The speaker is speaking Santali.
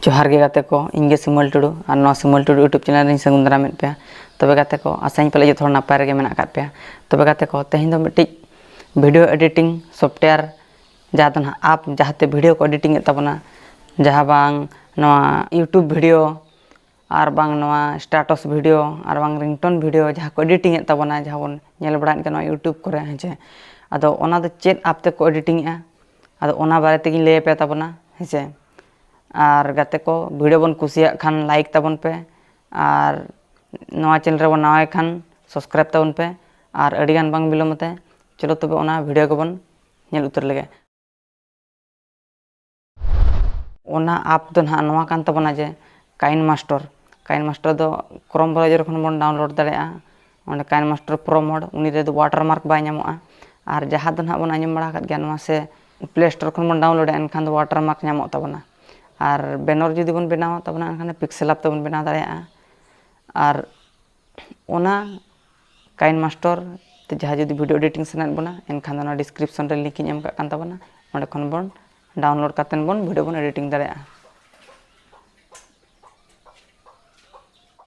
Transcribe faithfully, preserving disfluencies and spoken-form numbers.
ᱡᱚᱦᱟᱨ ᱜᱮ ᱜᱟᱛᱮ ᱠᱚ, ᱤᱧ ᱜᱮ ᱥᱤᱢᱚᱞ ᱴᱩᱰᱩ ᱟᱨ ᱱᱚᱣᱟ ᱥᱤᱢᱚᱞ ᱴᱩᱰᱩ YouTube channel ᱨᱤᱧ ᱥᱟᱹᱜᱩᱱ ᱫᱟᱨᱟᱢᱮᱫ ᱯᱮᱭᱟ᱾ ᱛᱚᱵᱮ ᱜᱟᱛᱮ ᱠᱚ, ᱟᱥᱟᱧ ᱯᱟᱞᱮ ᱡᱚᱛᱚ ᱦᱚᱲ ᱱᱟᱯᱟᱭ ᱨᱮᱜᱮ ᱢᱮᱱᱟᱜ ᱟᱠᱟᱫ ᱯᱮᱭᱟ᱾ ᱛᱚᱵᱮ ᱜᱟᱛᱮ ᱠᱚ, ᱛᱮᱦᱮᱧ ᱫᱚ ᱢᱤᱫᱴᱤᱡ video editing software, ᱡᱟᱦᱟᱸ ᱫᱚ ᱱᱟᱦᱟᱜ app, ᱡᱟᱦᱟᱸᱛᱮ video ᱠᱚ editing ᱮᱫ ᱛᱟᱵᱚᱱᱟ, ᱡᱟᱦᱟᱸ ᱵᱟᱝ ᱱᱚᱣᱟ YouTube video ᱟᱨ ᱵᱟᱝ ᱱᱚᱣᱟ status video ᱟᱨ ᱵᱟᱝ ringtone video ᱡᱟᱦᱟᱸ ᱠᱚ editing ᱮᱫ ᱛᱟᱵᱚᱱᱟ, ᱡᱟᱦᱟᱸ ᱵᱚᱱ ᱧᱮᱞ ᱵᱟᱲᱟᱭᱮᱫ ᱠᱟᱱᱟ YouTube ᱠᱚᱨᱮ, ᱦᱮᱸ ᱪᱮ? ᱟᱫᱚ ᱚᱱᱟ ᱫᱚ ᱪᱮᱫ app ᱛᱮᱠᱚ editing ᱮᱫᱼᱟ, ᱟᱫᱚ ᱚᱱᱟ ᱵᱟᱨᱮ ᱛᱮᱜᱤᱧ ᱞᱟᱹᱭ ᱟᱯᱮ ᱛᱟᱵᱚᱱᱟ, ᱦᱮᱸ ᱪᱮ? ᱟᱨ ᱜᱟᱛᱮ ᱠᱚ, video ᱵᱚᱱ ᱠᱩᱥᱤᱭᱟᱜ ᱠᱷᱟᱱ like ᱛᱟᱵᱚᱱ ᱯᱮ, ᱟᱨ ᱱᱚᱣᱟ channel ᱨᱮᱵᱚᱱ ᱱᱟᱣᱟᱭ ᱠᱷᱟᱱ subscribe ᱛᱟᱵᱚᱱ ᱯᱮ, ᱟᱨ ᱟᱹᱰᱤᱜᱟᱱ ᱵᱟᱝ ᱵᱤᱞᱚᱢ ᱟᱛᱮ ᱪᱚᱞᱚ ᱛᱚᱵᱮ ᱚᱱᱟ video ᱜᱮᱵᱚᱱ ᱧᱮᱞ ᱩᱛᱟᱹᱨ ᱞᱮᱜᱮ᱾ ᱚᱱᱟ app ᱫᱚ ᱱᱟᱦᱟᱜ ᱱᱚᱣᱟ ᱠᱟᱱ ᱛᱟᱵᱚᱱᱟ ᱡᱮ KineMaster᱾ KineMaster ᱫᱚ Chrome browser ᱠᱷᱚᱱ ᱵᱚᱱ download ᱫᱟᱲᱮᱭᱟᱜᱼᱟ᱾ ᱚᱸᱰᱮ KineMaster Pro Mode, ᱩᱱᱤ ᱨᱮᱫᱚ watermark ᱵᱟᱭ ᱧᱟᱢᱚᱜᱼᱟ᱾ ᱟᱨ ᱡᱟᱦᱟᱸ ᱫᱚ ᱱᱟᱦᱟᱜ ᱵᱚᱱ ᱟᱸᱡᱚᱢ ᱵᱟᱲᱟ ᱟᱠᱟᱫ ᱜᱮᱭᱟ, ᱱᱚᱣᱟ ᱥᱮ Play Store ᱠᱷᱚᱱ ᱵᱚᱱ downloadᱟ, ᱮᱱᱠᱷᱟᱱ ᱫᱚ watermark ᱧᱟᱢᱚᱜ ᱛᱟᱵᱚᱱᱟ᱾ ᱟᱨ banner ᱡᱩᱫᱤ ᱵᱚᱱ ᱵᱮᱱᱟᱣᱟ ᱛᱟᱵᱚᱱᱟ, ᱮᱱᱠᱷᱟᱱ pixel ᱟᱯ ᱛᱮᱵᱚᱱ ᱵᱮᱱᱟᱣ ᱫᱟᱲᱮᱭᱟᱜᱼᱟ᱾ ᱟᱨ ᱚᱱᱟ KineMaster ᱛᱮ ᱡᱟᱦᱟᱸ ᱡᱩᱫᱤ video editing ᱥᱟᱱᱟᱭᱮᱫ ᱵᱚᱱᱟ, ᱮᱱᱠᱷᱟᱱ ᱫᱚ ᱚᱱᱟ description ᱨᱮ link ᱤᱧ ᱮᱢ ᱠᱟᱜ ᱠᱟᱱ ᱛᱟᱵᱚᱱᱟ, ᱚᱸᱰᱮ ᱠᱷᱚᱱ ᱵᱚᱱ download ᱠᱟᱛᱮᱫ ᱵᱚᱱ video ᱵᱚᱱ editing ᱫᱟᱲᱮᱭᱟᱜᱼᱟ᱾